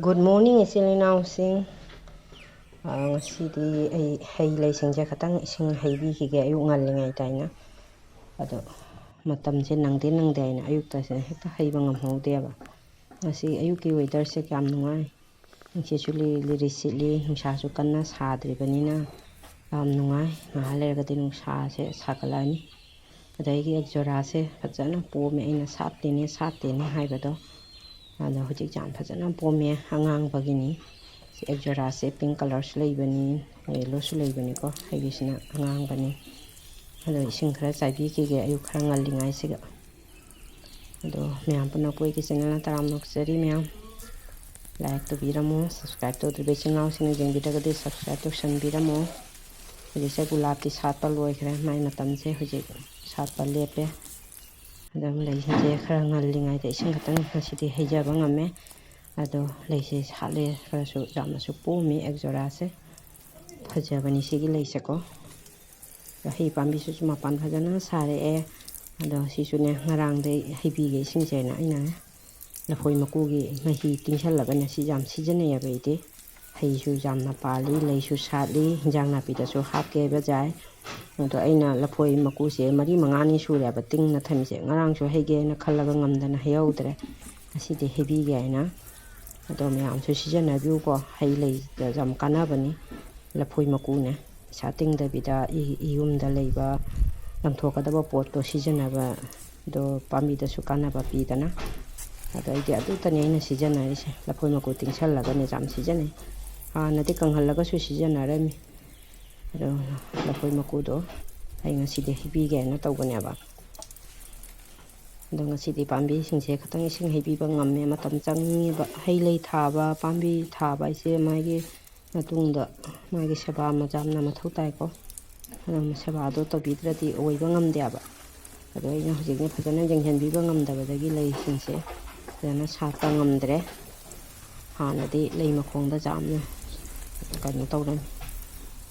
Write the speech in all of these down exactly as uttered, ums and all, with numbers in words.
Good morning, ꯏꯆꯤꯜ ꯏꯅꯥꯎꯁꯤꯡ꯫ ꯑꯥ, ꯉꯁꯤꯗꯤ ꯑꯩ ꯍꯩ ꯂꯩꯁꯤꯡꯁꯦ ꯈꯇꯪ ꯏꯁꯤꯡ ꯍꯩꯕꯤꯈꯤꯒꯦ, ꯑꯌꯨꯛ ꯉꯜꯂꯤꯉꯩꯗ ꯑꯩꯅ꯫ ꯑꯗꯣ ꯃꯇꯝꯁꯦ ꯅꯪꯗꯦ ꯅꯪꯗꯦ ꯍꯥꯏꯅ ꯑꯌꯨꯛꯇꯁꯦ ꯍꯦꯛꯇ ꯍꯩꯕ ꯉꯝꯍꯧꯗꯦꯕ꯫ ꯉꯁꯤ ꯑꯌꯨꯛꯀꯤ weatherꯁꯦ ꯀꯌꯥꯝ ꯅꯨꯡꯉꯥꯏ꯫ ꯅꯨꯡꯁꯤꯠꯁꯨ ꯂꯤꯔꯤ ꯂꯤꯔꯤ ꯁꯤꯠꯂꯤ, ꯅꯨꯡꯁꯥꯁꯨ ꯀꯟꯅ ꯁꯥꯗ꯭ꯔꯤꯕꯅꯤꯅ ꯌꯥꯝ ꯅꯨꯡꯉꯥꯏ꯫ ꯉꯥꯏꯍꯥꯛ ꯂꯩꯔꯒꯗꯤ ꯅꯨꯡꯁꯥꯁꯦ ꯁꯥꯒꯠꯂꯛꯑꯅꯤ꯫ ꯑꯗꯒꯤ ꯑꯦꯛꯖꯣꯔꯥꯁꯦ ꯐꯖꯅ ꯄꯣꯝꯃꯦ, ꯑꯩꯅ ꯁꯥꯠꯇꯦꯅꯦ, ꯁꯥꯠꯇꯦꯅꯦ ꯍꯥꯏꯕꯗꯣ꯫ ꯑꯗꯣ ꯍꯧꯖꯤꯛ ꯌꯥꯝ ꯐꯖꯅ ꯄꯣꯝꯃꯦ, ꯑꯉꯥꯡꯕꯒꯤꯅꯤ꯫ ꯁꯤ ꯑꯦꯛꯖꯣꯔꯥꯁꯦ pink colourꯁꯨ ꯂꯩꯕꯅꯤ, yellowꯁꯨ ꯂꯩꯕꯅꯤꯀꯣ꯫ ꯑꯩꯒꯤꯁꯤꯅ ꯑꯉꯥꯡꯕꯅꯤ꯫ ꯑꯗꯣ ꯏꯁꯤꯡ ꯈꯔ ꯆꯥꯏꯕꯤꯈꯤꯒꯦ ꯑꯌꯨꯛ ꯈꯔ ꯉꯜꯂꯤꯉꯩꯁꯤꯒ꯫ ꯑꯗꯣ ꯃꯌꯥꯝ ꯄꯨꯝꯅꯃꯛꯄꯨ ꯑꯩꯒꯤ channelꯅ ꯇꯔꯥꯝꯅ ꯑꯣꯛꯆꯔꯤ ꯃꯌꯥꯝ꯫ Like ꯇꯧꯕꯤꯔꯝꯃꯣ, subscribe ꯇꯧꯗ꯭ꯔꯤꯕ ꯏꯆꯤꯜ ꯏꯅꯥꯎꯁꯤꯡꯅ ꯌꯦꯡꯕꯤꯔꯒꯗꯤ subscribe ꯇꯧꯁꯟꯕꯤꯔꯝꯃꯣ꯫ ꯍꯧꯖꯤꯛꯁꯦ ꯒꯨꯂꯥꯞꯇꯤ ꯁꯥꯠꯄ ꯂꯣꯏꯈ꯭ꯔꯦ, ꯃꯥꯏ ꯃꯇꯝꯁꯦ ꯍꯧꯖꯤꯛ ꯁꯥꯠꯄ ꯂꯦꯞꯄꯦ꯫ ꯑꯗꯨꯝ ꯂꯩꯁꯤꯡꯁꯦ ꯈꯔ ꯉꯜꯂꯤꯉꯩꯗ ꯏꯁꯤꯡ ꯈꯛꯇꯪ ꯉꯁꯤꯗꯤ ꯍꯩꯖꯕ ꯉꯝꯃꯦ꯫ ꯑꯗꯣ ꯂꯩꯁꯦ ꯁꯥꯠꯂꯦ, ꯈꯔꯁꯨ ꯌꯥꯝꯅꯁꯨ ꯄꯣꯝꯃꯤ ꯑꯦꯛꯖꯣꯔꯥꯁꯦ꯫ ꯐꯖꯕꯅꯤ ꯁꯤꯒꯤ ꯂꯩꯁꯦꯀꯣ꯫ ꯍꯩ ꯄꯥꯝꯕꯤꯁꯤꯁꯨ ꯃꯄꯥꯟ ꯐꯖꯅ ꯁꯥꯔꯛꯑꯦ꯫ ꯑꯗꯣ ꯁꯤꯁꯨꯅꯦ, ꯉꯔꯥꯡꯗꯩ ꯍꯩꯕꯤꯒꯦ ꯏꯁꯤꯡꯁꯦꯅ ꯑꯩꯅ ꯂꯐꯣꯏ ꯃꯀꯨꯒꯤ ꯃꯍꯤ ꯇꯤꯡꯁꯜꯂꯒꯅꯦ, ꯁꯤ ꯌꯥꯝ ꯁꯤꯖꯤꯟꯅꯩꯌꯦꯕ ꯑꯩꯗꯤ꯫ ꯍꯩꯁꯨ ꯌꯥꯝꯅ ꯄꯥꯜꯂꯤ, ꯂꯩꯁꯨ ꯁꯥꯠꯂꯤ, ꯍꯤꯟꯖꯥꯡ ꯅꯥꯄꯤꯗꯁꯨ ꯍꯥꯞꯀꯦ ꯍꯥꯏꯕ ꯌꯥꯏ꯫ ꯑꯗꯣ ꯑꯩꯅ ꯂꯐꯣꯏ ꯃꯀꯨꯁꯦ ꯃꯔꯤ ꯃꯉꯥꯅꯤ ꯁꯨꯔꯦꯕ ꯇꯤꯡꯅ ꯊꯝꯃꯤꯁꯦ꯫ ꯉꯔꯥꯡꯁꯨ ꯍꯩꯒꯦꯅ ꯈꯜꯂꯒ ꯉꯝꯗꯅ ꯍꯩꯍꯧꯗ꯭ꯔꯦ꯫ ꯉꯁꯤꯗꯤ ꯍꯩꯕꯤꯒꯦ ꯍꯥꯏꯅ꯫ ꯑꯗꯣ ꯃꯌꯥꯝꯁꯨ ꯁꯤꯖꯤꯟꯅꯕꯤꯌꯨꯀꯣ꯫ ꯍꯩ ꯂꯩꯗ ꯌꯥꯝ ꯀꯥꯟꯅꯕꯅꯤ ꯂꯐꯣꯏ ꯃꯀꯨꯅꯦ꯫ ꯄꯩꯁꯥ ꯇꯤꯡꯗꯕꯤꯗ ꯏ-, ꯏꯌꯨꯝꯗ ꯂꯩꯕ ꯂꯪꯊꯣꯛꯀꯗꯕ ꯄꯣꯠꯇꯣ ꯁꯤꯖꯤꯟꯅꯕ꯫ ꯑꯗꯣ ꯄꯥꯝꯕꯤꯗꯁꯨ ꯀꯥꯟꯅꯕ ꯄꯤꯗꯅ꯫ ꯑꯗꯣ ꯑꯩꯗꯤ ꯑꯗꯨꯇꯅꯤ ꯑꯩꯅ ꯁꯤꯖꯤꯟꯅꯔꯤꯁꯦ꯫ ꯂꯐꯣꯏ ꯃꯀꯨ ꯇꯤꯡꯁꯜꯂꯒꯅꯦ ꯌꯥꯝ ꯁꯤꯖꯤꯟꯅꯩ꯫ ꯍꯥꯟꯅꯗꯤ ꯀꯪꯍꯜꯂꯒꯁꯨ ꯁꯤꯖꯤꯟꯅꯔꯝꯃꯤ꯫ ꯑꯗꯣ ꯂꯐꯣꯏ ꯃꯀꯨꯗꯣ ꯑꯩ ꯉꯁꯤꯗꯤ ꯍꯩꯕꯤꯒꯦꯅ ꯇꯧꯕꯅꯦꯕ꯫ ꯑꯗꯣ ꯉꯁꯤꯗꯤ ꯄꯥꯝꯕꯤꯁꯤꯡꯁꯦ ꯈꯇꯪ ꯏꯁꯤꯡ ꯍꯩꯕꯤꯕ ꯉꯝꯃꯦ꯫ ꯃꯇꯝ ꯆꯪꯉꯦꯕ꯫ ꯍꯩ ꯂꯩ ꯊꯥꯕ, ꯄꯥꯝꯕꯤ ꯊꯥꯕ ꯍꯥꯏꯁꯦ ꯃꯥꯒꯤ ꯃꯇꯨꯡꯗ ꯃꯥꯒꯤ ꯁꯦꯕꯥ ꯃꯆꯥ ꯌꯥꯝꯅ ꯃꯊꯧ ꯇꯥꯏꯀꯣ꯫ ꯑꯗꯨꯅ ꯁꯦꯕꯥꯗꯣ ꯇꯧꯕꯤꯗ꯭ꯔꯗꯤ ꯑꯣꯏꯕ ꯉꯝꯗꯦꯕ꯫ ꯑꯗꯣ ꯑꯩꯅ ꯍꯧꯖꯤꯛꯅꯦ ꯐꯖꯅ ꯌꯦꯡꯁꯤꯟꯕꯤꯕ ꯉꯝꯗꯕꯗꯒꯤ ꯂꯩꯁꯤꯡꯁꯦ ꯐꯖꯅ ꯁꯥꯠꯄ ꯉꯝꯗ꯭ꯔꯦ꯫ ꯍꯥꯟꯅꯗꯤ ꯂꯩ ꯃꯈꯣꯡꯗ ꯌꯥꯝꯅ ꯀꯩꯅꯣ ꯇꯧꯔꯝꯃꯤ,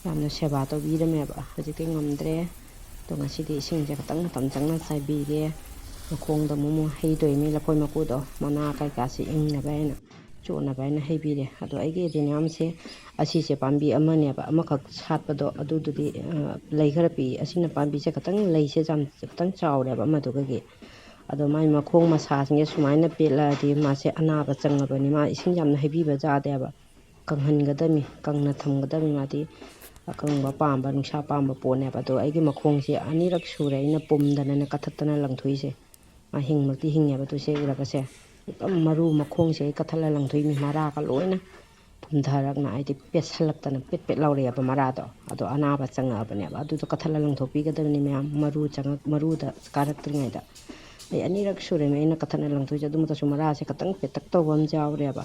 ꯌꯥꯝꯅ ꯁꯦꯕꯥ ꯇꯧꯕꯤꯔꯝꯃꯦꯕ꯫ ꯍꯧꯖꯤꯛꯇꯤ ꯉꯝꯗ꯭ꯔꯦ꯫ ꯑꯗꯣ ꯉꯁꯤꯗꯤ ꯏꯁꯤꯡꯁꯦ ꯈꯤꯇꯪ ꯃꯇꯝ ꯆꯪꯅ ꯆꯥꯏꯕꯤꯒꯦ꯫ ꯃꯈꯣꯡꯗ ꯑꯃꯨꯛ ꯑꯃꯨꯛ ꯍꯩꯗꯣꯏꯅꯤ ꯂꯐꯣꯏ ꯃꯀꯨꯗꯣ, ꯃꯅꯥ ꯀꯩꯀꯥꯁꯤ ꯏꯪꯅꯕ ꯍꯥꯏꯅ꯫ ꯆꯣꯠꯅꯕ ꯍꯥꯏꯅ ꯍꯩꯕꯤꯔꯦ꯫ ꯑꯗꯣ ꯑꯩꯒꯤ ꯑꯦꯗꯦꯅꯤꯌꯝꯁꯦ ꯑꯁꯤꯁꯦ ꯄꯥꯝꯕꯤ ꯑꯃꯅꯦꯕ, ꯑꯃꯈꯛ ꯁꯥꯠꯄꯗꯣ ꯑꯗꯨꯗꯨꯗꯤ, ꯑ, ꯂꯩ ꯈꯔ ꯄꯤꯛꯏ꯫ ꯑꯁꯤꯅ ꯄꯥꯝꯕꯤꯁꯦ ꯈꯤꯇꯪ, ꯂꯩꯁꯦ ꯌꯥꯝ ꯈꯤꯇꯪ ꯆꯥꯎꯔꯦꯕ ꯑꯃꯗꯨꯒꯒꯤ꯫ ꯑꯗꯣ ꯃꯥꯏ ꯃꯈꯣꯡ ꯃꯁꯥꯁꯤꯡꯁꯦ ꯁꯨꯃꯥꯏꯅ ꯄꯦꯠꯂꯛꯑꯗꯤ ꯃꯥꯁꯦ ꯑꯅꯥꯕ ꯆꯪꯉꯕꯅꯤ꯫ ꯃꯥ ꯏꯁꯤꯡ ꯌꯥꯝꯅ ꯍꯩꯕꯤꯕ ꯌꯥꯗꯦꯕ꯫ ꯀꯪꯍꯟꯒꯗꯕꯅꯤ, ꯀꯪꯅ ꯊꯝꯒꯗꯕꯅꯤ꯫ ꯃꯥꯗꯤ ꯑꯀꯪꯕ ꯄꯥꯝꯕ, ꯅꯨꯡꯁꯥ ꯄꯥꯝꯕ ꯄꯣꯠꯅꯦꯕ꯫ ꯑꯗꯣ ꯑꯩꯒꯤ ꯃꯈꯣꯡꯁꯦ ꯑꯅꯤꯔꯛ ꯁꯨꯔꯦ ꯑꯩꯅ ꯄꯨꯝꯗꯅꯅꯦ ꯀꯠꯊꯠꯇꯅ ꯂꯪꯊꯣꯛꯏꯁꯦ꯫ ꯃꯥ ꯍꯤꯡꯃꯛꯇꯤ ꯍꯤꯡꯉꯦꯕ, ꯑꯗꯨ ꯁꯦ ꯎꯔꯒꯁꯦ꯫ ꯃꯔꯨ ꯃꯈꯣꯡꯁꯦ ꯑꯩ ꯀꯠꯊꯠꯂ ꯂꯪꯊꯣꯛꯏꯅꯤ, ꯃꯔꯥꯒ ꯂꯣꯏꯅ ꯄꯨꯝꯊꯔꯛꯅ, ꯍꯥꯏꯗꯤ ꯄꯦꯠꯁꯜꯂꯛꯇꯅ ꯄꯦꯠ ꯄꯦꯠ ꯂꯥꯎꯔꯛꯑꯦꯕ ꯃꯔꯥꯗꯣ꯫ ꯑꯗꯣ ꯑꯅꯥꯕ ꯆꯪꯉꯛꯑꯕꯅꯦꯕ꯫ ꯑꯗꯨꯗꯣ ꯀꯠꯊꯠꯂ ꯂꯪꯊꯣꯛꯄꯤꯒꯗꯕꯅꯤ ꯃꯌꯥꯝ, ꯃꯔꯨ ꯆꯪꯉꯛ-, ꯃꯔꯨꯗ ꯀꯥꯔꯛꯇ꯭ꯔꯤꯉꯩꯗ꯫ ꯑꯩ ꯑꯅꯤꯔꯛ ꯁꯨꯔꯦꯃꯦ ꯑꯩꯅ ꯀꯠꯊꯠꯂ ꯂꯪꯊꯣꯛꯏꯁꯦ꯫ ꯑꯗꯨꯃꯛꯇꯁꯨ ꯃꯔꯥꯁꯦ ꯈꯇꯪ ꯄꯦꯠꯇꯛ ꯇꯧꯕ ꯑꯃ ꯌꯥꯎꯔꯦꯕ꯫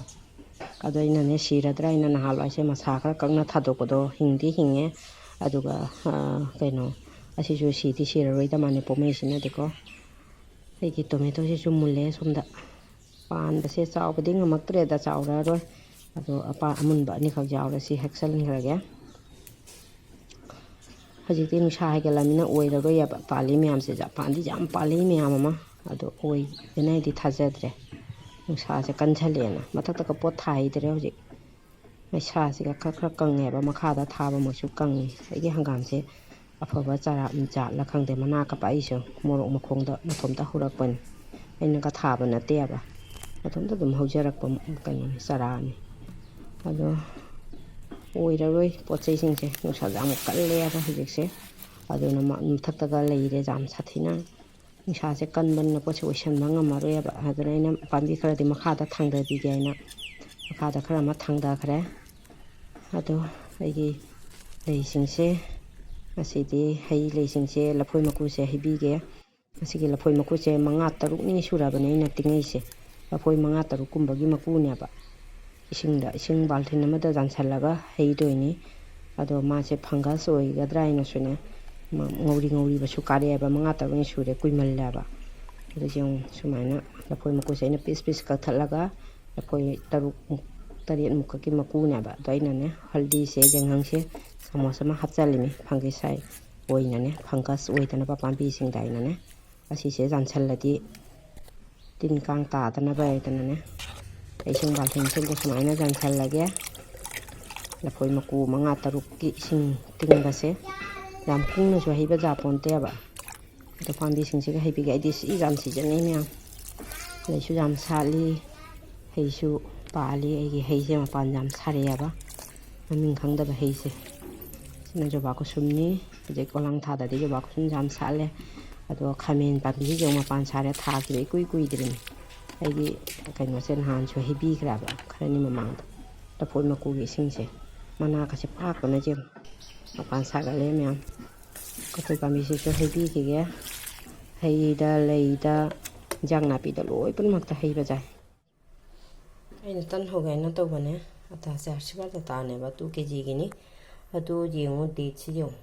ꯑꯗꯣ ꯑꯩꯅꯅꯦ, ꯁꯤꯔꯗ꯭ꯔꯥ ꯍꯥꯏꯅ ꯅꯍꯥꯟꯋꯥꯏꯁꯦ ꯃꯁꯥ ꯈꯔ ꯀꯪꯅ ꯊꯥꯗꯣꯛꯄꯗꯣ ꯍꯤꯡꯗꯤ ꯍꯤꯡꯉꯦ꯫ ꯑꯗꯨꯒ, ꯑ, ꯀꯩꯅꯣ, ꯑꯁꯤꯁꯨ ꯁꯤꯗꯤ ꯁꯤꯔꯔꯣꯏꯗ ꯃꯥꯅꯦ, ꯄꯣꯝꯃꯛꯏꯁꯤꯅꯗꯤꯀꯣ꯫ ꯑꯩꯒꯤ ꯇꯣꯃꯦꯇꯣꯁꯤꯁꯨ ꯃꯨꯜꯂꯦ ꯁꯣꯝꯗ꯫ ꯄꯥꯟꯕꯁꯦ ꯆꯥꯎꯕꯗꯤ ꯉꯝꯃꯛꯇ꯭ꯔꯦꯗ, ꯆꯥꯎꯔꯛꯑꯔꯣꯏ꯫ ꯑꯗꯣ ꯑꯄꯥ-, ꯑꯃꯨꯟꯕ ꯑꯅꯤꯈꯛ ꯌꯥꯎꯔꯦ, ꯁꯤ ꯍꯦꯛꯆꯟꯈ꯭ꯔꯒꯦ꯫ ꯍꯧꯖꯤꯛꯇꯤ ꯅꯨꯡꯁꯥ ꯍꯥꯏꯒꯠꯂꯃꯤꯅ ꯑꯣꯏꯔꯔꯣꯏꯌꯦꯕ, ꯄꯥꯜꯂꯤ ꯃꯌꯥꯝꯁꯤꯁꯨ꯫ ꯄꯥꯟꯗꯤ ꯌꯥꯝ ꯄꯥꯜꯂꯤ ꯃꯌꯥꯝ ꯑꯃ, ꯑꯗꯣ ꯑꯣꯏꯒꯅꯤ ꯍꯥꯏꯗꯤ ꯊꯥꯖꯗ꯭ꯔꯦ꯫ ꯅꯨꯡꯁꯥꯁꯦ ꯀꯟꯁꯜꯂꯛꯑꯦꯅ ꯃꯊꯛꯇꯒ ꯄꯣꯠ ꯊꯥꯍꯩꯗ꯭ꯔꯦ ꯍꯧꯖꯤꯛ꯫ ꯃꯩꯁꯥꯁꯤꯒ ꯈꯔ ꯈꯔ ꯀꯪꯉꯦꯕ, ꯃꯈꯥꯗ ꯊꯥꯕꯃꯛꯁꯨ ꯀꯪꯉꯤ꯫ ꯑꯩꯒꯤ ꯍꯪꯒꯥꯝꯁꯦ ꯑꯐꯕ ꯆꯥꯔꯥ ꯖꯥꯠꯂ ꯈꯪꯗꯦ, ꯃꯅꯥ ꯀꯄꯛꯏꯁꯦ ꯃꯣꯔꯣꯛ ꯃꯈꯣꯡꯗ ꯃꯇꯣꯝꯇ ꯍꯧꯔꯛꯄꯅꯤ, ꯑꯩꯅꯒ ꯊꯥꯕ ꯅꯠꯇꯦꯕ, ꯃꯇꯣꯝꯇ ꯑꯗꯨꯝ ꯍꯧꯖꯔꯛꯄ ꯀꯩꯅꯣꯅꯤ, ꯆꯥꯔꯥꯅꯤ꯫ ꯑꯗꯣ ꯑꯣꯏꯔꯔꯣꯏ ꯄꯣꯠ ꯆꯩꯁꯤꯡꯁꯦ, ꯅꯨꯡꯁꯥꯁꯦ ꯌꯥꯝ ꯀꯜꯂꯦꯕ ꯍꯧꯖꯤꯛꯁꯦ꯫ ꯑꯗꯨꯅ ꯃ-, ꯃꯊꯛꯇꯒ ꯂꯩꯔꯦ ꯌꯥꯝ ꯁꯥꯊꯤꯅ꯫ ꯅꯨꯡꯁꯥꯁꯦ ꯀꯟꯕꯅꯤꯅ ꯄꯣꯠꯁꯦ ꯑꯣꯏꯁꯟꯕ ꯉꯝꯃꯔꯣꯏꯕ꯫ ꯑꯗꯨꯅ ꯑꯩꯅ ꯄꯥꯝꯕꯤ ꯈꯔꯗꯤ ꯃꯈꯥꯗ ꯊꯥꯡꯗꯕꯤꯒꯦ ꯍꯥꯏꯅ ꯃꯈꯥꯗ ꯈꯔ ꯑꯃ ꯊꯥꯡꯗꯈ꯭ꯔꯦ꯫ ꯑꯗꯣ ꯑꯩꯒꯤ ꯂꯩꯁꯤꯡꯁꯦ, ꯉꯁꯤꯗꯤ ꯍꯩ ꯂꯩꯁꯤꯡꯁꯦ, ꯂꯐꯣꯏ ꯃꯀꯨꯁꯦ ꯍꯩꯕꯤꯒꯦ꯫ ꯉꯁꯤꯒꯤ ꯂꯐꯣꯏ ꯃꯀꯨꯁꯦ ꯃꯉꯥ ꯇꯔꯨꯛꯅꯤ ꯁꯨꯔꯕꯅꯦ ꯑꯩꯅ ꯇꯤꯡꯉꯛꯏꯁꯦ꯫ ꯂꯐꯣꯏ ꯃꯉꯥ ꯇꯔꯨꯛ ꯀꯨꯝꯕꯒꯤ ꯃꯀꯨꯅꯦꯕ꯫ ꯏꯁꯤꯡꯗ, ꯏꯁꯤꯡ ꯕꯥꯜꯇꯤꯟ ꯑꯃꯗ ꯌꯥꯟꯁꯜꯂꯒ ꯍꯩꯗꯣꯏꯅꯤ꯫ ꯑꯗꯣ ꯃꯥꯁꯦ fungus ꯑꯣꯏꯒꯗ꯭ꯔꯥ ꯍꯥꯏꯅꯁꯨꯅꯦ, ꯃ-, ꯉꯧꯔꯤ ꯉꯧꯔꯤꯕꯁꯨ ꯀꯥꯔꯛꯑꯦꯕ, ꯃꯉꯥ ꯇꯔꯨꯛꯅꯤ ꯁꯨꯔꯦ, ꯀꯨꯏꯃꯜꯂꯦꯕ꯫ ꯑꯗꯨ ꯌꯦꯡꯉꯨ, ꯁꯨꯃꯥꯏꯅ ꯂꯐꯣꯏ ꯃꯀꯨꯁꯦ ꯑꯩꯅ piece piece ꯀꯛꯊꯠꯂꯒ ꯂꯐꯣꯏ ꯇꯔꯨꯛꯃꯨꯛ, ꯇꯔꯦꯠꯃꯨꯛ ꯈꯛꯀꯤ ꯃꯀꯨꯅꯦꯕ꯫ ꯑꯗꯣ ꯑꯩꯅꯅꯦ, ꯍꯜꯗꯤꯁꯦ, ꯌꯥꯏꯉꯪꯁꯦ ꯆꯥꯃꯁ ꯑꯃ ꯍꯥꯞꯆꯜꯂꯤꯅꯤ, fungicide ꯑꯣꯏꯅꯅꯦ, fungus ꯑꯣꯏꯗꯅꯕ ꯄꯥꯝꯕꯤꯁꯤꯡꯗ ꯑꯩꯅꯅꯦ꯫ ꯑꯁꯤꯁꯦ ꯌꯥꯟꯁꯜꯂꯗꯤ ꯇꯤꯟ ꯀꯥꯡ ꯇꯥꯗꯅꯕ ꯍꯥꯏꯗꯅꯅꯦ꯫ ꯏꯁꯤꯡ ꯕꯥꯜꯇꯤꯟꯁꯤꯗ ꯁꯨꯃꯥꯏꯅ ꯆꯟꯁꯜꯂꯒꯦ꯫ ꯂꯐꯣꯏ ꯃꯀꯨ ꯃꯉꯥ ꯇꯔꯨꯛꯀꯤ ꯏꯁꯤꯡ ꯇꯤꯡꯕꯁꯦ꯫ ꯌꯥꯝ ꯀꯨꯡꯅꯁꯨ ꯍꯩꯕ ꯖꯥꯄꯣꯟꯇꯦꯕ꯫ ꯑꯗꯣ ꯄꯥꯝꯕꯤꯁꯤꯡꯁꯤꯒ ꯍꯩꯕꯤꯒꯦ꯫ ꯑꯩꯗꯤ ꯁꯤ ꯌꯥꯝ ꯁꯤꯖꯤꯟꯅꯩ ꯃꯌꯥꯝ꯫ ꯂꯩꯁꯨ ꯌꯥꯝ ꯁꯥꯠꯂꯤ, ꯍꯩꯁꯨ ꯄꯥꯜꯂꯤ꯫ ꯑꯩꯒꯤ ꯍꯩꯁꯦ ꯃꯄꯥꯟ ꯌꯥꯝ ꯁꯥꯔꯛꯑꯦꯕ, ꯃꯃꯤꯡ ꯈꯪꯗꯕ ꯍꯩꯁꯦ꯫ ꯁꯤꯅ ꯖꯣꯕꯥ ꯀꯨꯁꯨꯝꯅꯤ꯫ ꯍꯧꯖꯤꯛ ꯀꯣꯂꯥꯡ ꯊꯥꯗꯗꯤ ꯖꯣꯕꯥ ꯀꯨꯁꯨꯝ ꯌꯥꯝ ꯁꯥꯠꯂꯦ꯫ ꯑꯗꯣ ꯈꯥꯃꯦꯟ ꯄꯥꯝꯕꯤꯁꯤꯁꯨ ꯃꯄꯥꯟ ꯁꯥꯔꯦ, ꯊꯥꯈꯤꯕ ꯏꯀꯨꯏ ꯀꯨꯏꯗ꯭ꯔꯤꯅꯤ꯫ ꯑꯩꯒꯤ ꯀꯩꯅꯣꯁꯦ ꯅꯍꯥꯟꯁꯨ ꯍꯩꯕꯤꯈ꯭ꯔꯕ, ꯈꯔꯅꯤ ꯃꯃꯥꯡꯗ꯫ ꯂꯐꯣꯏ ꯃꯀꯨꯒꯤ ꯏꯁꯤꯡꯁꯦ, ꯃꯅꯥꯒꯁꯦ ꯄꯥꯛꯄꯅ ꯌꯦꯡꯉꯨ, ꯃꯄꯥꯟ ꯁꯥꯒꯠꯂꯦ ꯃꯌꯥꯝ꯫ ꯂꯐꯣꯏ ꯄꯥꯝꯕꯤꯁꯤꯁꯨ ꯍꯩꯕꯤꯈꯤꯒꯦ꯫ ꯍꯩꯗ, ꯂꯩꯗ, ꯏꯟꯖꯥꯡ ꯅꯥꯄꯤꯗ ꯂꯣꯏ ꯄꯨꯝꯅꯃꯛꯇ ꯍꯩꯕ ꯆꯥꯏ꯫ ꯑꯩꯅ ꯇꯟ ꯍꯧꯒꯦ ꯍꯥꯏꯅ ꯇꯧꯕꯅꯦ꯫ ꯑꯇꯥꯁꯦ ꯍꯥꯔꯁꯤꯕꯥ ꯇꯥꯇꯥꯅꯦꯕ, ꯇꯨ ꯀꯦ ꯖꯤꯒꯤꯅꯤ꯫ ꯑꯗꯨ ꯌꯦꯡꯉꯨ, ꯗꯦꯠꯁꯤ ꯌꯦꯡꯉꯨ,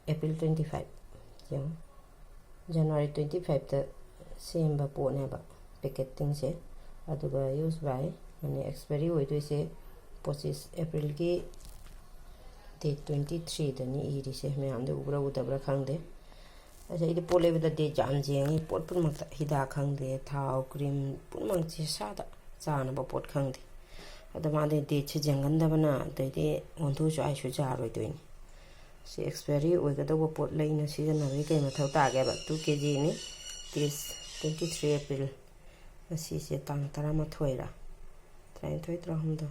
ꯑꯦꯄ꯭ꯔꯤꯜ ꯇ꯭ꯋꯦꯟꯇꯤ ꯐꯥꯏꯚ ꯌꯦꯡꯉꯨ, ꯖꯅꯋꯥꯔꯤ ꯇ꯭ꯋꯦꯟꯇꯤ ꯐꯥꯏꯚꯇ ꯁꯦꯝꯕ ꯄꯣꯠꯅꯦꯕ ꯄꯦꯀꯦꯠꯇꯤꯡꯁꯦ꯫ ꯑꯗꯨꯒ ꯌꯨꯁ ꯕꯥꯏ, ꯃꯥꯅꯦ, ꯑꯦꯛꯁꯄꯥꯏꯔꯤ ꯑꯣꯏꯗꯣꯏꯁꯦ ꯄꯣꯁꯤꯁ ꯑꯦꯄ꯭ꯔꯤꯜꯒꯤ ꯗꯦꯠ ꯇ꯭ꯋꯦꯟꯇꯤ ꯊ꯭ꯔꯤꯗꯅꯤ ꯏꯔꯤꯁꯦ꯫ ꯃꯌꯥꯝꯗꯤ ꯎꯕ꯭ꯔꯥ ꯎꯗꯕ꯭ꯔꯥ ꯈꯪꯗꯦ꯫ ꯑꯁ, ꯑꯩꯗꯤ ꯄꯣꯠ ꯂꯩꯕꯗ ꯗꯦꯠ ꯌꯥꯝ ꯌꯦꯡꯉꯤ꯫ ꯄꯣꯠ ꯄꯨꯝꯅꯃꯛꯇ, ꯍꯤꯗꯥꯛ ꯈꯪꯗꯦ, ꯊꯥꯎ, ꯀ꯭ꯔꯤꯝ, ꯄꯨꯝꯅꯃꯛꯁꯦ ꯏꯁꯥꯗ ꯆꯥꯅꯕ ꯄꯣꯠ ꯈꯪꯗꯦ꯫ ꯑꯗ ꯃꯥꯗꯤ ꯗꯦꯠꯁꯦ ꯌꯦꯡꯒꯟꯗꯕꯅ, ꯑꯗꯩꯗꯤ ꯑꯣꯟꯊꯣꯛꯁꯨ ꯑꯩꯁꯨ ꯌꯥꯔꯣꯏꯗꯣꯏꯅꯤ꯫ ꯁꯤ ꯑꯦꯛꯁꯄꯥꯏꯔꯤ ꯑꯣꯏꯒꯗꯧꯕ ꯄꯣꯠ ꯂꯩꯅ ꯁꯤꯖꯤꯟꯅꯕꯒꯤ ꯀꯩ ꯃꯊꯧ ꯇꯥꯒꯦꯕ? ꯇꯨ ꯀꯦ ꯖꯤꯅꯤ, ꯇꯤꯁ, ꯇ꯭ꯋꯦꯟꯇꯤ ꯊ꯭ꯔꯤ ꯑꯦꯄ꯭ꯔꯤꯜ꯫ ꯉꯁꯤꯁꯦ ꯇꯥꯡ ꯇꯔꯥꯃꯥꯊꯣꯏꯔꯥ? ꯇꯔꯥꯅꯤꯊꯣꯏ, ꯇꯔꯥꯍꯨꯝꯗꯣꯏ,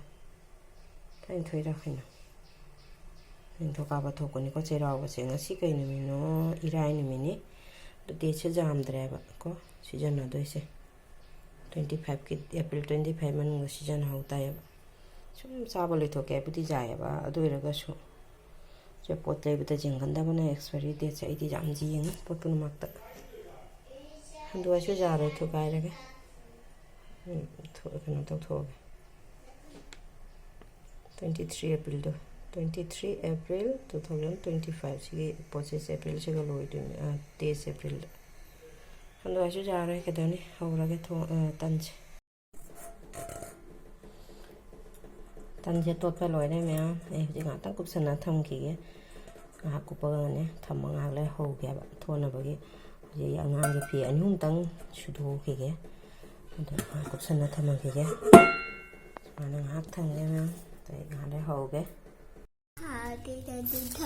ꯇꯔꯥꯅꯤꯊꯣꯏꯔꯥ ꯀꯩꯅꯣ? ꯅꯤꯡꯊꯧꯀꯥꯕ ꯊꯣꯛꯄꯅꯤꯀꯣ ꯆꯩꯔꯥꯎꯕꯁꯦ꯫ ꯉꯁꯤ ꯀꯩ ꯅꯨꯃꯤꯠꯅꯣ? ꯏꯔꯥꯏ ꯅꯨꯃꯤꯠꯅꯤ꯫ ꯑꯗꯨ ꯗꯦꯠꯁꯦ ꯌꯥꯝꯗ꯭ꯔꯦꯕ ꯀꯣ ꯁꯤꯖꯤꯟꯅꯗꯣꯏꯁꯦ꯫ ꯇ꯭ꯋꯦꯟꯇꯤ ꯐꯥꯏꯚꯀꯤ, ꯑꯦꯄ꯭ꯔꯤꯜ ꯇ꯭ꯋꯦꯟꯇꯤ ꯐꯥꯏꯚ ꯃꯅꯨꯡꯗ ꯁꯤꯖꯤꯟꯅꯍꯧ ꯇꯥꯏꯌꯦꯕ꯫ ꯁꯨꯝ ꯆꯥꯕ ꯂꯣꯏꯊꯣꯛꯀꯦ ꯍꯥꯏꯕꯨꯗꯤ ꯌꯥꯏꯌꯦꯕ, ꯑꯗꯨ ꯑꯣꯏꯔꯒꯁꯨ ꯁꯦ ꯄꯣꯠ ꯂꯩꯕꯗ ꯌꯦꯡꯒꯟꯗꯕꯅ ꯑꯦꯛꯁꯄꯥꯏꯔꯤ ꯗꯦꯠꯁꯦ ꯑꯩꯗꯤ ꯌꯥꯝ ꯌꯦꯡꯉꯤ ꯄꯣꯠ ꯄꯨꯝꯅꯃꯛꯇ꯫ ꯑꯗꯨ ꯑꯩꯁꯨ ꯌꯥꯔꯣꯏ, ꯊꯨꯒꯥꯏꯔꯒꯦ꯫ ꯎꯝ, ꯊꯣ-, ꯀꯩꯅꯣ ꯇꯧꯊꯣꯛꯑꯒꯦ꯫ ꯇ꯭ꯋꯦꯟꯇꯤ ꯊ꯭ꯔꯤ ꯑꯦꯄ꯭ꯔꯤꯜꯗꯣ, twenty three April two thousand twenty ꯐꯥꯏꯚꯁꯤꯒꯤ ꯄꯣꯁꯤꯁ ꯑꯦꯄ꯭ꯔꯤꯜꯁꯤꯒ ꯂꯣꯏꯗꯣꯏꯅꯤ, ꯑ, ꯇꯦꯏꯁ ꯑꯦꯄ꯭ꯔꯤꯜꯗ꯫ ꯑꯗꯨ ꯑꯩꯁꯨ ꯌꯥꯔꯣꯏ, ꯀꯩꯗꯧꯅꯤ? ꯍꯧꯔꯒꯦ ꯊꯣ-, ꯑ, ꯇꯟꯁꯦ꯫ ꯇꯟꯁꯦ ꯇꯣꯠꯄ ꯂꯣꯏꯔꯦ ꯃꯌꯥꯝ꯫ ꯑꯩ ꯍꯧꯖꯤꯛ ꯉꯥꯛꯇꯪ ꯀꯨꯞꯁꯟꯅ ꯊꯝꯈꯤꯒꯦ꯫ ꯉꯥꯏꯍꯥꯛ ꯀꯨꯞꯄꯒꯅꯦ ꯊꯝꯃ ꯉꯥꯏꯍꯥꯛ ꯂꯩꯔ ꯍꯧꯒꯦꯕ ꯊꯣꯠꯅꯕꯒꯤ꯫ ꯍꯧꯖꯤꯛ ꯑꯩ ꯑꯉꯥꯡꯒꯤ ꯐꯤ ꯑꯅꯤ ꯑꯍꯨꯝꯇꯪ ꯁꯨꯗꯣꯛꯈꯤꯒꯦ꯫ ꯑꯗꯨ ꯉꯥꯏꯍꯥꯛ ꯀꯨꯞꯁꯟꯅ ꯊꯝꯃꯝꯈꯤꯒꯦ꯫ ꯁꯨꯃꯥꯏꯅ ꯉꯥꯏꯍꯥꯛ ꯊꯝꯒꯦ ꯃꯌꯥꯝ꯫ ꯑꯗꯩ ꯉꯥꯏꯍꯥꯛ ꯂꯩ ꯍꯧꯒꯦ꯫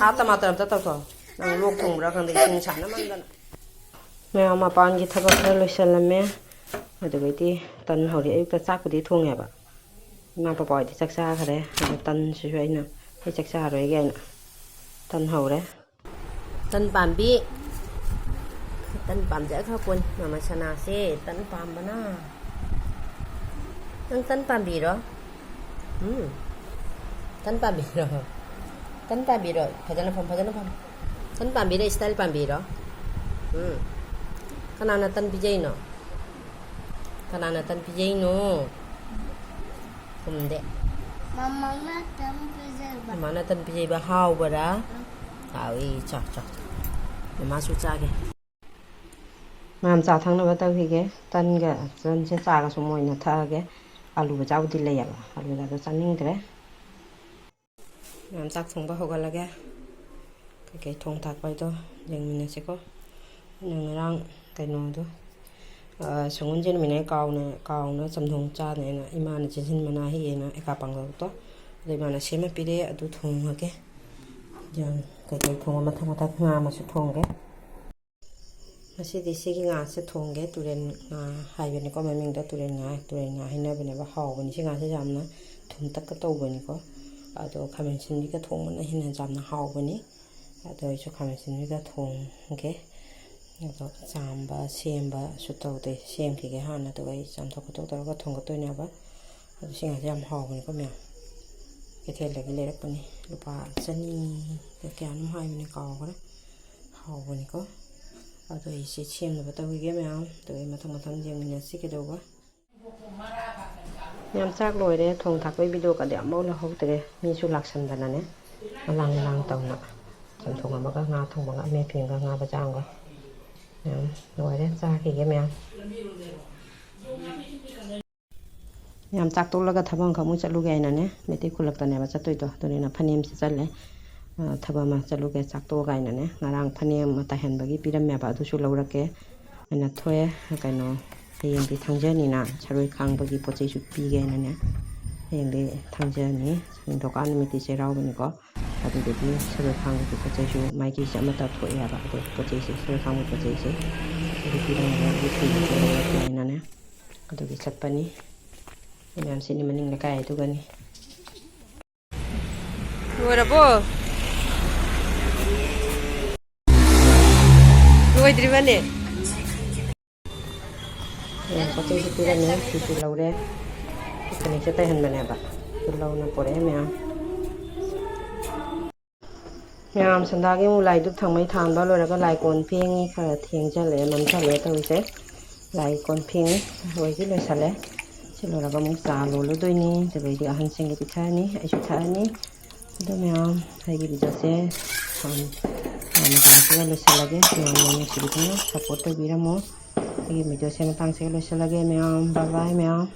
ꯍꯥꯞ ꯇꯃꯥꯇꯔ ꯑꯝꯇ ꯇꯧꯊꯣꯛꯑꯣ꯫ ꯅꯪ ꯂꯣꯛ ꯊꯨꯡꯕ꯭ꯔꯥ ꯈꯪꯗꯦ, ꯏꯁꯤꯡ ꯁꯥꯟꯅꯃꯟꯗꯅ꯫ ꯃꯌꯥꯝ ꯃꯄꯥꯟꯒꯤ ꯊꯕꯛ ꯈꯔ ꯂꯣꯏꯁꯜꯂꯝꯃꯦ꯫ ꯑꯗꯨꯗꯒꯤꯗꯤ ꯇꯟ ꯍꯧꯔꯤ꯫ ꯑꯌꯨꯛꯇ ꯆꯥꯛꯄꯨꯗꯤ ꯊꯣꯡꯉꯦꯕ꯫ ꯏꯃꯥ ꯄꯄꯥ ꯍꯣꯏꯗꯤ ꯆꯥꯛ ꯆꯥꯈ꯭ꯔꯦ꯫ ꯑꯗꯣ ꯇꯟꯁꯤꯁꯨ ꯑꯩꯅ, "ꯑꯩ ꯆꯥꯛ ꯆꯥꯔꯣꯏꯒꯦ" ꯍꯥꯏꯅ ꯇꯟ ꯍꯧꯔꯦ꯫ ꯇꯟ ꯄꯥꯝꯕꯤ꯫ ꯇꯟ ꯄꯥꯝꯖꯈ꯭ꯔ ꯄꯣꯠꯅꯤ ꯃꯃꯥ ꯁꯅꯥꯁꯦ꯫ ꯇꯟ ꯄꯥꯝꯕꯅ꯫ ꯅꯪ ꯇꯟ ꯄꯥꯝꯕꯤꯔꯣ? ꯎꯝ꯫ ꯇꯟ ꯄꯥꯝꯕꯤꯔꯣ? ꯇꯟ ꯄꯥꯝꯕꯤꯔꯣ? ꯐꯖꯅ ꯐꯝ, ꯐꯖꯅ ꯐꯝ꯫ ꯇꯟ ꯄꯥꯝꯕꯤꯔꯣ, style ꯄꯥꯝꯕꯤꯔꯣ? ꯎꯝ꯫ ꯀꯅꯥꯅ ꯇꯟ ꯄꯤꯖꯩꯅꯣ? ꯀꯅꯥꯅ ꯇꯟ ꯄꯤꯖꯩꯅꯣ? ꯈꯨꯝꯗꯦ꯫ ꯃꯃꯥꯅ ꯇꯟ ꯄꯤꯖꯕ꯫ ꯃꯃꯥꯅ ꯇꯟ ꯄꯤꯖꯩꯕ꯫ ꯍꯥꯎꯕꯔꯥ? ꯎꯝ꯫ ꯍꯥꯎꯏ꯫ ꯆꯥꯎ, ꯆꯥꯎ, ꯆꯥꯎ꯫ ꯃꯃꯥꯁꯨ ꯆꯥꯒꯦ꯫ ꯃꯌꯥꯝ ꯆꯥ ꯊꯛꯅꯕ ꯇꯧꯈꯤꯒꯦ꯫ ꯇꯟꯒ ꯇꯟꯁꯦ ꯆꯥꯒ ꯁꯨꯝ ꯑꯣꯏꯅ ꯊꯛꯑꯒꯦ꯫ ꯑꯂꯨ ꯃꯆꯥꯕꯨꯗꯤ ꯂꯩꯌꯦꯕ꯫ ꯑꯂꯨꯒꯗꯣ ꯆꯥꯅꯤꯡꯗ꯭ꯔꯦ꯫ ꯃꯌꯥꯝ ꯆꯥꯛ ꯊꯣꯡꯕ ꯍꯧꯒꯠꯂꯒꯦ꯫ ꯀꯩꯀꯩ ꯊꯣꯡ ꯊꯥꯛꯄ ꯍꯥꯏꯗꯣ ꯌꯦꯡꯃꯤꯟꯅꯁꯤꯀꯣ꯫ ꯑꯩꯅ ꯉꯔꯥꯡ ꯀꯩꯅꯣꯗꯣ, ꯑ, ꯁꯪꯒꯣꯝ ꯆꯦꯟꯃꯤꯟꯅꯩ ꯀꯥꯎꯅ, ꯀꯥꯎꯅ ꯆꯝꯊꯣꯡ ꯆꯥꯅꯦꯅ ꯏꯃꯥꯅ ꯆꯤꯟꯁꯤꯟ ꯃꯅꯥ ꯍꯦꯛꯑꯦꯅ ꯍꯩꯀꯥ ꯄꯥꯡꯒꯜꯗꯣ꯫ ꯑꯗꯣ ꯏꯃꯥꯅ ꯁꯦꯝꯃ ꯄꯤꯔꯛꯑꯦ, ꯑꯗꯨ ꯊꯣꯡꯉꯒꯦ꯫ ꯌꯦꯟ ꯀꯩꯀꯩ ꯊꯣꯡꯉ ꯃꯊꯪ ꯃꯊꯪ ꯉꯥ ꯑꯃꯁꯨ ꯊꯣꯡꯒꯦ꯫ ꯉꯁꯤꯗꯤ ꯁꯤꯒꯤ ꯉꯥꯁꯦ ꯊꯣꯡꯒꯦ꯫ ꯇꯨꯔꯦꯟ ꯉꯥ ꯍꯥꯏꯕꯅꯤꯀꯣ ꯃꯃꯤꯡꯗꯣ, ꯇꯨꯔꯦꯟ ꯉꯥ, ꯇꯨꯔꯦꯟ ꯉꯥ ꯍꯥꯏꯅꯕꯅꯦꯕ꯫ ꯍꯥꯎꯕꯅꯤ ꯁꯤ ꯉꯥꯁꯦ ꯌꯥꯝꯅ, ꯊꯨꯝꯇꯛꯀ ꯇꯧꯕꯅꯤꯀꯣ꯫ ꯑꯗꯣ ꯈꯥꯃꯦꯟ ꯑꯁꯤꯟꯕꯤꯒ ꯊꯣꯡꯕꯅ ꯍꯦꯟꯅ ꯌꯥꯝꯅ ꯍꯥꯎꯕꯅꯤ꯫ ꯑꯗꯣ ꯑꯩꯁꯨ ꯈꯥꯃꯦꯟ ꯑꯁꯤꯟꯕꯤꯒ ꯊꯣꯡꯒꯦ꯫ ꯑꯗꯣ ꯆꯥꯝꯕ ꯁꯦꯝꯕꯁꯨ ꯇꯧꯗꯦ, ꯁꯦꯝꯈꯤꯒꯦ ꯍꯥꯟꯅ, ꯑꯗꯨꯒ ꯑꯩ ꯆꯥꯝꯊꯣꯛ ꯈꯣꯠꯇꯣꯛ ꯇꯧꯔꯒ ꯊꯣꯡꯒꯠꯇꯣꯏꯅꯦꯕ꯫ ꯑꯗꯣ ꯁꯤ ꯉꯥꯁꯦ ꯌꯥꯝ ꯍꯥꯎꯕꯅꯤꯀꯣ ꯃꯌꯥꯝ꯫ ꯀꯩꯊꯦꯜꯗꯒꯤ ꯂꯩꯔꯛꯄꯅꯤ, ꯂꯨꯄꯥ ꯆꯅꯤꯒ ꯀꯌꯥꯅꯣꯝ ꯍꯥꯏꯕꯅꯤ, ꯀꯥꯎꯈ꯭ꯔꯦ꯫ ꯍꯥꯎꯕꯅꯤꯀꯣ꯫ ꯑꯗꯣ ꯑꯩꯁꯦ ꯁꯦꯝꯅꯕ ꯇꯧꯈꯤꯒꯦ ꯃꯌꯥꯝ꯫ ꯑꯗꯣ ꯑꯩ ꯃꯊꯪ ꯃꯊꯪ ꯌꯦꯡꯃꯤꯟꯅꯁꯤ ꯀꯩꯗꯧꯕ꯫ ꯃꯌꯥꯝ ꯆꯥꯛ ꯂꯣꯏꯔꯦ꯫ ꯊꯣꯡ ꯊꯥꯛꯄꯒꯤ ꯚꯤꯗꯤꯑꯣꯒꯗꯤ ꯑꯃꯐꯥꯎ ꯂꯧꯍꯧꯗ꯭ꯔꯦ꯫ ꯃꯤꯁꯨ ꯂꯥꯛꯁꯟꯗꯅꯅꯦ꯫ ꯑꯂꯥꯡ ꯑꯂꯥꯡ ꯇꯧꯅ꯫ ꯆꯝꯊꯣꯡ ꯑꯃꯒ ꯉꯥ ꯊꯣꯡꯕꯒ ꯑꯃꯦꯠꯄꯤ ꯑꯃꯒ ꯉꯥ ꯕꯖꯥ ꯑꯃꯒ꯫ ꯃꯌꯥꯝ ꯂꯣꯏꯔꯦ꯫ ꯆꯥꯈꯤꯒꯦ ꯃꯌꯥꯝ꯫ ꯌꯥꯝ ꯆꯥꯛ ꯇꯣꯛꯂꯒ ꯊꯕꯛ ꯑꯃꯈꯛ ꯑꯃꯨꯛ ꯆꯠꯂꯨꯒꯦ ꯍꯥꯏꯅꯅꯦ, ꯃꯩꯇꯩ ꯈꯨꯜꯂꯛꯇꯅꯦꯕ ꯆꯠꯇꯣꯏꯗꯣ꯫ ꯑꯗꯨꯅꯤꯅ ꯐꯅꯦꯛ ꯑꯃ ꯁꯦꯠꯆꯜꯂꯦ꯫ ꯑ, ꯊꯕꯛ ꯑꯃ ꯆꯠꯂꯨꯒꯦ, ꯆꯥꯛ ꯇꯣꯛꯑꯒ ꯍꯥꯏꯅꯅꯦ꯫ ꯉꯔꯥꯡ ꯐꯅꯦꯛ ꯑꯃ ꯇꯥꯏꯍꯟꯕꯒꯤ ꯄꯤꯔꯝꯃꯦꯕ, ꯑꯗꯨꯁꯨ ꯂꯧꯔꯛꯀꯦ ꯍꯥꯏꯅ ꯊꯣꯛꯑꯦ꯫ ꯀꯩꯅꯣ, ꯍꯌꯦꯡꯗꯤ ꯊꯥꯡꯖꯅꯤꯅ ꯁꯔꯣꯏ ꯈꯥꯡꯕꯒꯤ ꯄꯣꯠ ꯆꯩꯁꯨ ꯄꯤꯒꯦꯅꯅꯦ, ꯍꯌꯦꯡꯗꯤ ꯊꯥꯡꯖꯅꯤ, ꯅꯤꯡꯊꯧꯀꯥ ꯅꯨꯃꯤꯠꯇꯤ ꯆꯩꯔꯥꯎꯕꯅꯤꯀꯣ꯫ ꯑꯗꯨꯗꯨꯒꯤ ꯁꯔꯣꯏ ꯈꯥꯡꯕꯒꯤ ꯄꯣꯠ ꯆꯩꯁꯨ, ꯃꯥꯏꯒꯤꯁꯦ ꯑꯃꯠꯇ ꯊꯣꯛꯑꯦ ꯍꯥꯏꯕ, ꯑꯗꯣ ꯄꯣꯠ ꯆꯩꯁꯦ, ꯁꯔꯣꯏ ꯈꯥꯡꯕꯒꯤ ꯄꯣꯠ ꯆꯩꯁꯦ ꯑꯗꯨ ꯄꯤꯔꯝꯃꯒ ꯑꯩꯒꯤ ꯐꯤꯁꯦ ꯂꯧꯔꯛꯀꯦꯅꯅꯦ ꯑꯗꯨꯒꯤ ꯆꯠꯄꯅꯤ꯫ ꯃꯌꯥꯝꯁꯤꯅꯤ ꯃꯅꯤꯡ ꯂꯩꯀꯥꯏ ꯑꯗꯨꯒꯅꯤ꯫ ꯂꯣꯏꯔꯕꯣ? ꯂꯣꯏꯗ꯭ꯔꯤꯕꯅꯦ꯫ ꯃꯌꯥꯝ ꯄꯣꯠ ꯆꯩꯁꯨ ꯄꯤꯔꯝꯃꯦ, ꯐꯤꯁꯨ ꯂꯧꯔꯦ꯫ ꯐꯅꯦꯛꯁꯦ ꯇꯩꯍꯟꯕꯅꯦꯕ꯫ ꯑꯗꯨ ꯂꯧꯅ ꯄꯣꯔꯛꯑꯦ ꯃꯌꯥꯝ꯫ ꯃꯌꯥꯝ ꯁꯟꯗꯥꯒꯤ ꯑꯃꯨꯛ ꯂꯥꯏ ꯙꯨꯞ ꯊꯥꯡꯃꯩ ꯊꯥꯟꯕ ꯂꯣꯏꯔꯒ ꯂꯥꯏ ꯀꯣꯟ ꯐꯦꯡꯉꯤ, ꯈꯔ ꯊꯦꯡꯖꯜꯂꯛꯑꯦ, ꯃꯝꯁꯜꯂꯛꯑꯦ ꯇꯧꯔꯤꯁꯦ꯫ ꯂꯥꯏ ꯀꯣꯟ ꯐꯦꯡꯉꯤ, ꯂꯣꯏꯗꯤ ꯂꯣꯏꯁꯜꯂꯦ꯫ ꯁꯤ ꯂꯣꯏꯔꯒ ꯑꯃꯨꯛ ꯆꯥ ꯂꯣꯜꯂꯨꯗꯣꯏꯅꯤ꯫ ꯑꯗꯨꯗꯩꯗꯤ ꯑꯍꯟꯁꯤꯡꯒꯤ ꯄꯤꯊꯛꯑꯅꯤ, ꯑꯩꯁꯨ ꯊꯛꯑꯅꯤ꯫ ꯑꯗꯣ ꯃꯌꯥꯝ, ꯑꯩꯒꯤ ꯚꯤꯗꯤꯑꯣꯁꯦ ꯍꯥꯟ-, ꯍꯥꯟꯅ ꯀꯩꯅꯣꯁꯤꯒ ꯂꯣꯏꯁꯤꯜꯂꯒꯦ꯫ ꯃꯌꯥꯝꯅ ꯅꯨꯡꯁꯤꯕꯤꯗꯨꯅ ꯁꯞꯄꯣꯔꯠ ꯇꯧꯕꯤꯔꯝꯃꯣ꯫ ꯑꯩꯒꯤ ꯚꯤꯗꯤꯑꯣꯁꯦ ꯃꯇꯥꯡꯁꯤꯒ ꯂꯣꯏꯁꯤꯜꯂꯒꯦ ꯃꯌꯥꯝ꯫ ꯕꯥꯏ ꯕꯥꯏ ꯃꯌꯥꯝ꯫